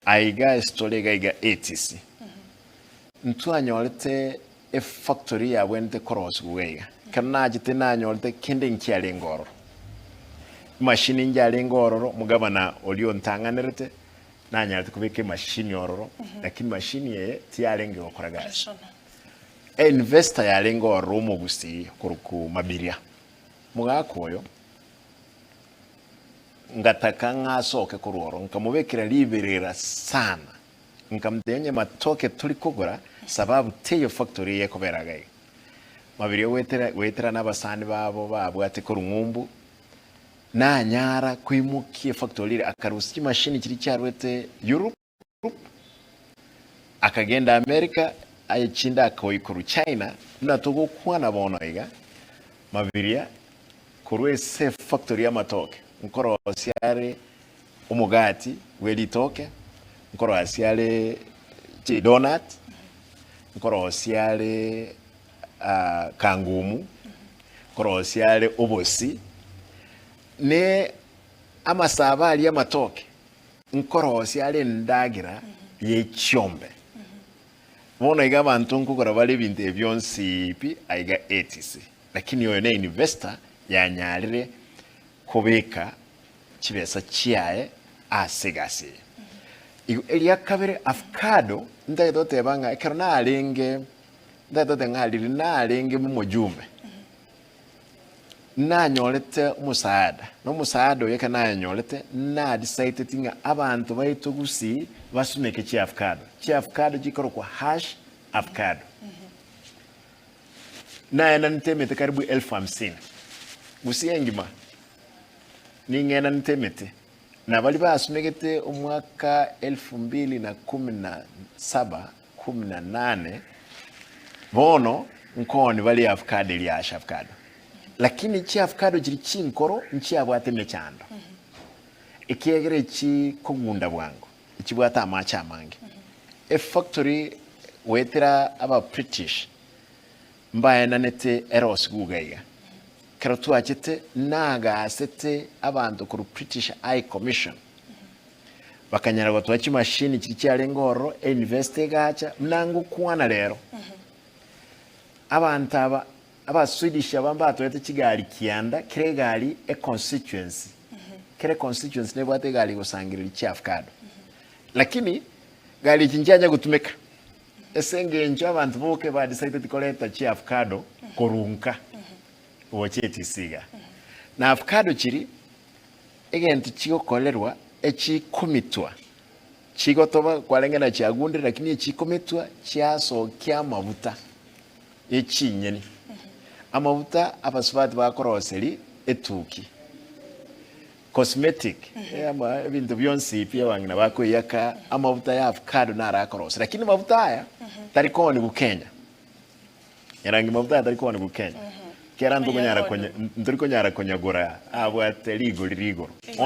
Aiga ase tore iga iga ATC, ntwanyorete efactory yabwenerete korosigwa iga iga. Ekero nachete nanyorete kende nkiarenge ororo. Emashini njarenge ororo, omogabana oria ontang'anerete, nanyarete kobeka emashini ororo, lakini mashini eye tiyarenge gokora gasi. Einvestor yarenge ororo omogusii okorokwa Mabiria, omogaka oyo, Ngataka ng'a asoke korwa oro, nkamobekera riberera sana, nkamotebia onye matoke tori kogora, sababu teiyo factory eye ekobera iga iga. Mabiria goetera goetera na abasani babo babwate korwa ng'umbu, nanyara koimokia efactory ere, akarusia chimashini chiria chiarwete Europe, Akagenda Amerika, aye chinde akoyi korwa China, buna togokwana bono iga, mabiria korwa ase efactory y'amatoke, nkorosia are omogati bwe ritoke, nkorosia are chidonut, nkorosia are kangumu, nkorosia are obosi, ne amasabo aria amatoke. Nkorosia are endagera ye chiombe. Bono iga abanto nkogora bare ebinto ebi bionsi pi aiga ATC. Lakini oyo ne investor yanyarire kobeka chibesa chiaye ase egasi eye. Igo eria kabere avocado ntagete goteba ng'a ekero narenge ntagete goteba ng'a riria narenge momojumbe. Nanyorete omosaada, na omosaada oyo ekero nayanyorete, nadisaiteti ng'a abanto baito gusii basumeke chiavocado. Chiavocado chikorokwa hash avocado. Naenanete emete karibu elfu hamsini gusii engima, ning'enanete emete, na baria basumegete omwaka elfu mbili na kumi na saba kumi na nane, bono nkooni bare avocado eria ash avocado. Lakini chiavocado chiria chinkoro nchiabwate emechando, ekiagera echi kogunda bwango, echibwate amache amange. Efactory goetera aba British mbaenanete erosigwe iga iga. Ekero twachete nagasete abanto korwa British High Commission. Bakanyara gotoa chimashini chiria chiarenge ororo, einivesiti egacha, buna ngokwana rero. Abanto aba, Abaswedish aba mbatoete chigari kianda, kera egari econstituency, kera econstituency nebwate egari egosangereria chiavocado. Lakini, gari echi nchianya gotumeka, ase engencho abanto boka badecideti koreta chiavocado korwa nka, gocha ATC igaa. Na avocado chiria, Egento chigokorerwa echikomitwa chigotoba kwarenge na chiagundire, lakini echikomitwa chiasokia amabuta ye chinyeni. Amabuta abasubati bakoroseri etuki, cosmetic, ama ebinto bionsi pi abang'ina bakoiyaka amabuta ya avocado naro akorosia. Lakini mabuta aya tari koonigwa Kenya. Erangi mabuta aya tari koonigwa Kenya. Kera ntokonyara konya ntori konyara konyagora abwate rigori rigoro.